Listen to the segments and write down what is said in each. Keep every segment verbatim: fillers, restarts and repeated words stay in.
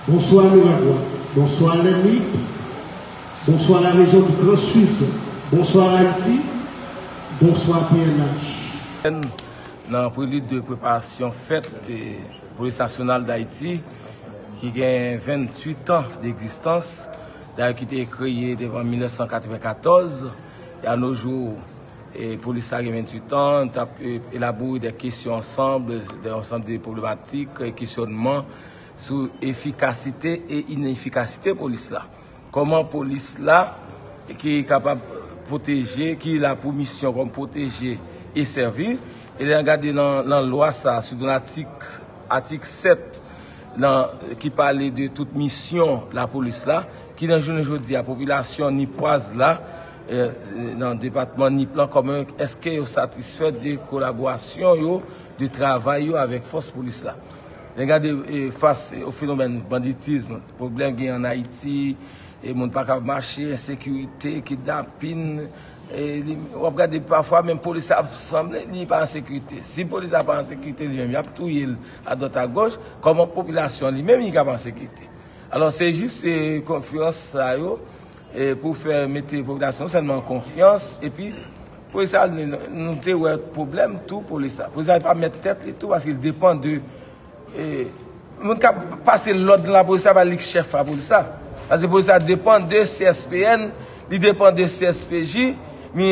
Bonsoir Miragwàn, bonsoir les Nip, bonsoir la région du Grand Sud, bonsoir Haïti, bonsoir P N H. Nan prelid de preparasyon fèt eh, Polis Nasyonal Dayiti, ki gen venntuit an degzistans, dayè ki te kreye devan mil nèf san katrevennkatòz, e a no jou, e polis la gen venntuit an, t ap eh, elabore de kesyon ansanm, de ansanm de pwoblematik, eh, kesyònman sou efikasite e inefikasite polis la. Kòman polis la ki kapab pwoteje, ki la pou misyon kòm pwoteje e sèvi. E lè n gade nan, nan lwa sa, sitou nan atik, atik sèt, nan, ki pale de tout misyon lapolis la, ki nan jounen jodi a, popilasyon nipwaz la, eh, nan depatman Nip lan, kòman, èske yo satisfè de kolaborasyon yo, de travay yo avèk fòs polis la? Lè n gade eh, fas o fenomèn banditism, pwoblèm gen an Ayiti, e moun pa ka mache, ensekirite, kidnapin, e li, w ap gade pafwa menm polis la ap sanble li pa an sekirite. Si polis la pa an sekirite li menm, y ap touye l adwat agoch, kòman popilasyon li menm li ka pa an sekirite? Alò se jis eh, konferans sa yo eh, pou fè mete popilasyon sèlman an konfyans, epi polis la nou te wè pwoblèm tou polis la. Polis la pa mèt tèt li tou paske li depann de eh, moun k ap pase lòd nan lapolis la pa li k chèf lapolis la. Paske polis la depann de C S P N, li depann de C S P J, mi,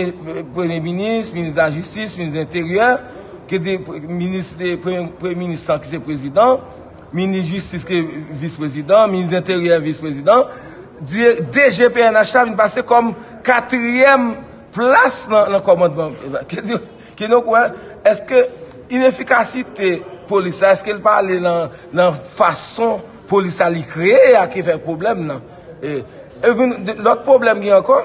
premye minis, minis lajistis, minis lenteryè, ki te minis de premye, premye minis lan ki se prezidan, minis jistis ki vis prezidan, minis lenteryè vis prezidan, D G P N H la vin pase kòm katriyèm plas nan, nan kòmandman. Kidonk, wè, èske inefikasite polis la, èske l pa ale nan, nan fason polis la li kreye a ki fè pwoblèm nan? E, e vin, lòt pwoblèm gen ankò,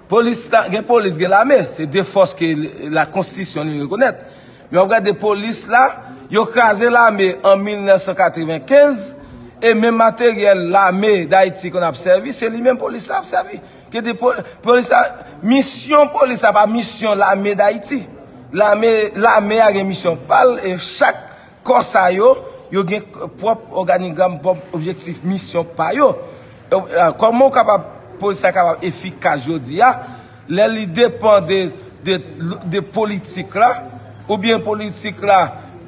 polis la, gen polis, gen lame, se de fòs ke la konstitisyon li rekonèt. Men w ap gade polis la, yo kraze lame an mil nèf san katrevenkenz, e menm materyèl lame Dayiti konn ap sèvi, se li menm polis la ap sèvi. Ki di polis la, misyon polis la pa misyon lame Dayiti. Lame, lame a gen misyon pa l e chak kò sa yo, yo gen pwòp òganigram, pwòp objektif, misyon pa yo. Kòman w kapab, polis la kapab efikas jodi a, lè li depann de, de, de politik la, oubyen politik la,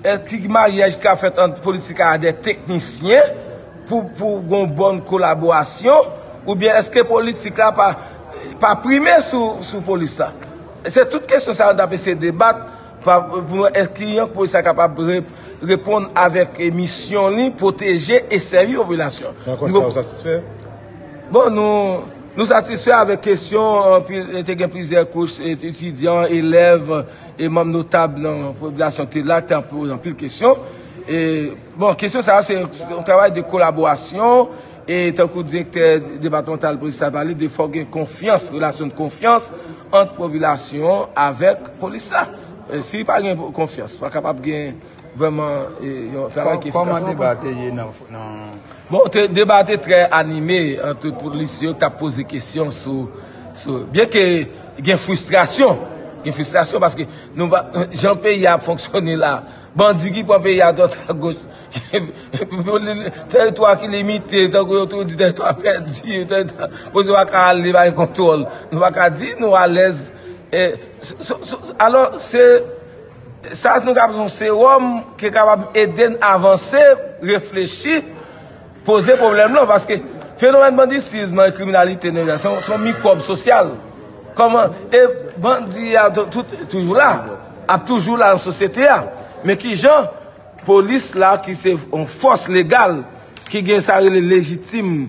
èske maryaj ka fèt ant politik la a de teknisyen, pou, pou gon bòn kolaborasyon, oubyen èske politik la pa, pa prime sou, sou polis la? Se tout kesyon sa yo n ap eseye debat pa, pou nou wè èske ki jan polis la kapab re, reponn avèk misyon li, pwoteje e sèvi popilasyon. Rankont sa ou satisfè? Bon, nou, nou satisfè avèk kesyon, anpil, te gen plizyè kouch, etidyan, elèv, e manm notab nan popilasyon ki te la, ki te poze anpil kesyon. E, bon, kesyon sa a, se yon travay de kolaborasyon, e tankou direktè depatmantal polis la pale, de fòk gen konfyans, relasyon de konfyans ant popilasyon avèk polis la. E, si pa gen konfyans, pa kapab gen vrèman e, yon travay ki efikas. Kòman deba te ye nan, nan Bon, te, deba te trè anime ant tout polisye yo k t ap poze kesyon sou, sou, byen ke gen fristrasyon, gen fristrasyon paske nou pa, jan peyi a ap fonksyone la, bandi ki pran peyi a dwat agoch, teritwa ki limite, tankou yo toujou di teritwa pèdi, teritwa, polisye pa ka ale, pa gen kontwòl, nou pa ka di nou alèz. E, so, so, so, alò, se, sa nou ka bezwen yon sewòm ki kapab ede n avanse, reflechi, poze pwoblèm lan, paske fenomèn banditism e kriminalite nan se yon, se yon mikwòb sosyal. Kòman, e bandi a tou, tou, toujou la, ap toujou la nan sosyete a. Men kijan polis la, ki se yon fòs legal, ki gen sa rele lejitim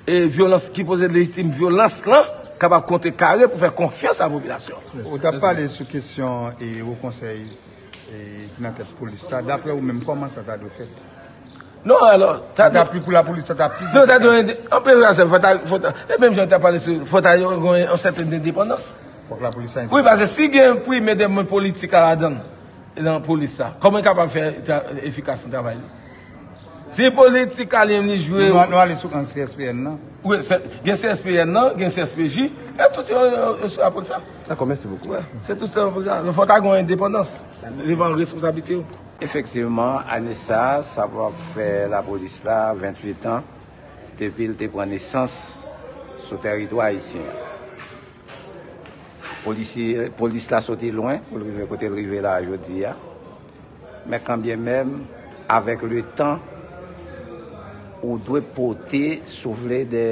e vyolans, ki poze lejitim vyolans lan, kapab kontre kare pou fè konfyans a popilasyon. Ou t ap pale sou kesyon e Wo Konsèy e ki nan tèt polis la. Daprè ou menm, kòman sa ta dwe fèt? Non, alò, ta dwe pli pou lapolis, sa ta pli. Non, ta dwe, anpil sa, fò ta, fò ta, e menm jan ta pale sou, fò ta gen yon sèten endepandans. Fòk lapolis la endepandans. Wi, paske si gen prime de mwen politik la ladan l, nan polis la, kòman l kapab fè efikas nan travay li? Si politik la li menm li jwe. Nou, nou ale sou kan C S P N nan. Wi, gen C S P N nan, gen C S P J, e tout yo, yo, yo sou lapolis la. Dakò, mèsi bokou. Wi, se tout sa lapolis la. Fò ta gen yon endepandans devan responsablite yo. Efektivman, ane sa a, sa va fè lapolis la venntuit an depi l te pran nesans sou tèritwa ayisyen an. Polisye, polis la soti lwen pou l rive kote l rive la jodi a. Men kanbyenmenm, avèk le tan, ou dwe pote, si w vle, de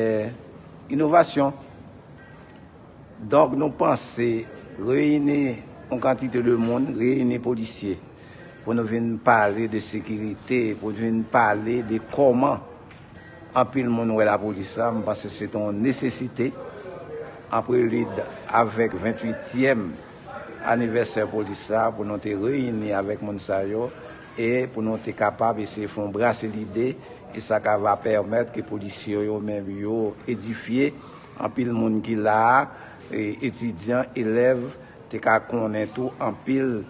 inovasyon. Donk, nou panse reyini yon kantite de moun, reyini polisye, pou nou vin pale de sekirite, pou nou vin pale de kòman anpil moun wè lapolis la, m panse se te yon nesesite, an prelid avèk venntuityèm anivèsè polis la, pou nou te reyini avèk moun sa yo, e pou nou te kapab eseye fè yon brase lide, e sa ka va pèmèt ke polisye yo menm yo edifye, anpil moun ki la a, e etidyan, elèv, te ka konnen tou anpil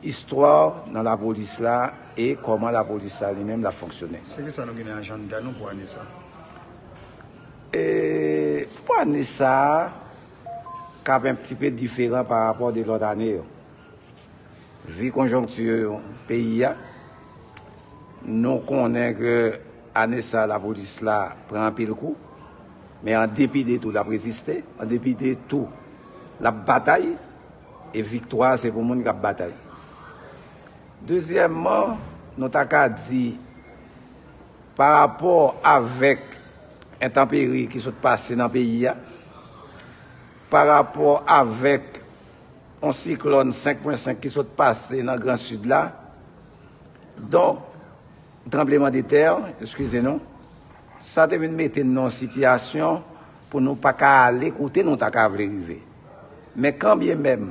istwa nan lapolis la e kòman lapolis la li menm l ap fonksyone. Se ki sa nou gen nan ajanda nou pou ane sa? E pou ane sa a, k ap un petit peu diferan pa rapò de lòt ane yo. Vi konjonkti peyi a, nou konnen ke ane sa a lapolis la pran anpil kou, men an depi de tou, l ap reziste, an depi de tou, l ap batay, e viktwa a se pou moun k ap batay. Dezyèmman, nou ta ka di, pa rapò avèk entanperi ki sot pase nan peyi a, pa rapò avèk yon siklòn senk pwen senk ki sot pase nan Gran Sid la, donk, tranblemanntè, eskize nou, sa te vin mete n nan yon sitiyasyon pou nou pa ka ale kote nou ta ka vle rive. Men kanbyenmenm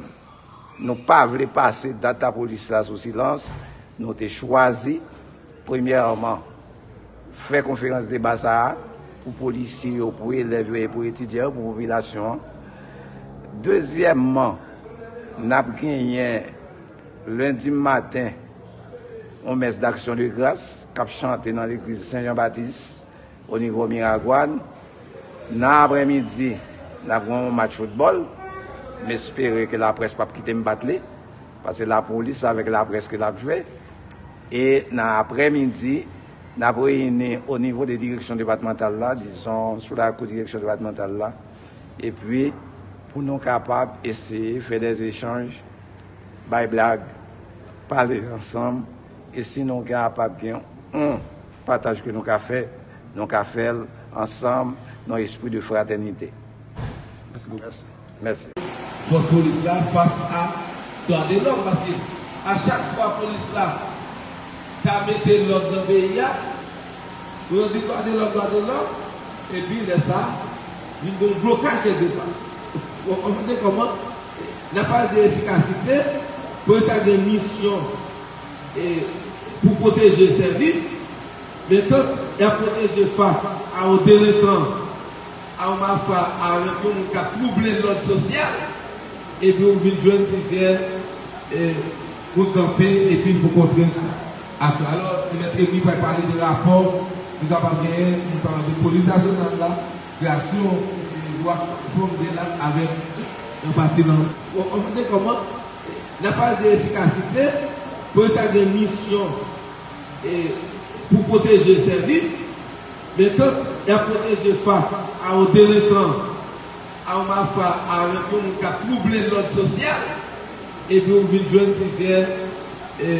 nou pa vle pase dat lapolis la sou silans, nou te chwazi, premyèman, fè konferans deba sa a pou polisye yo, pou elèv yo e pou etidyan yo, pou popilasyon an. Dezyèmman, n ap genyen lendi maten yon mès d'action de grâce k ap chante nan legliz Sen Jan Batis, o nivo Miragwàn. Nan aprèmidi, n ap gen yon match foutbòl. M espere ke laprès p ap kite m bat li, paske lapolis avèk laprès ke l ap jwe. E nan aprèmidi, n ap reyini o nivo de direksyon depatmantal la, dizon, sou lakou direksyon depatmantal la. Epi, pou nou kapab eseye fè dè echanj, bay blag, pale ansanm, e si nou kapab gen yon pataj ke nou ka fè, nou ka fè l ansanm nan espri de fratènite. Mèsi. Fòs polis la fas a dwa de lòm, paske a chak fwa polis la ta mete lòd nan peyi a, pou yo di dwa de lòm, dwa de lòm, epi lè sa a, vin gen yon blokaj kèlke pa. Ou konprann kòman? N ap pale de efikasite, polis la gen misyon e pou pwoteje, sèvi, men tou, y ap pwoteje fas a yon delenkan, a yon mafya, avèk yon moun k ap twouble lòd sosyal, epi ou vin jwenn plizyè, e, moun kanpe, epi pou kontre aksyon. Alò, Mèt Remy pral pale de rapò nou kapab genyen, nou kapab de polis nasyonal la, kreasyon, e, dwa fanm de la avèk yon pati nan. Ou konprann kòman? N ap pale de efikasite, polis la gen misyon e pou pwoteje, sèvi, men tou, y ap pwoteje fas a yon delenkan, a yon mafya, avèk yon moun k ap twouble lòd sosyal, epi ou vin jwenn plizyè, e,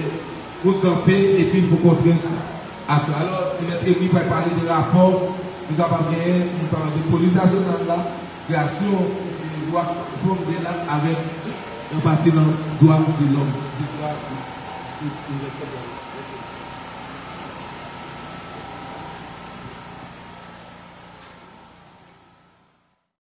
moun kanpe, epi pou kontre aksyon. Alò, Mèt Remy pral pale de rapò nou kapab genyen, nou kapab de polis nasyonal la, kreasyon, e, dwa fanm de la avèk yon pati nan dwa de lòm, de dwa inivèsèl de lòm.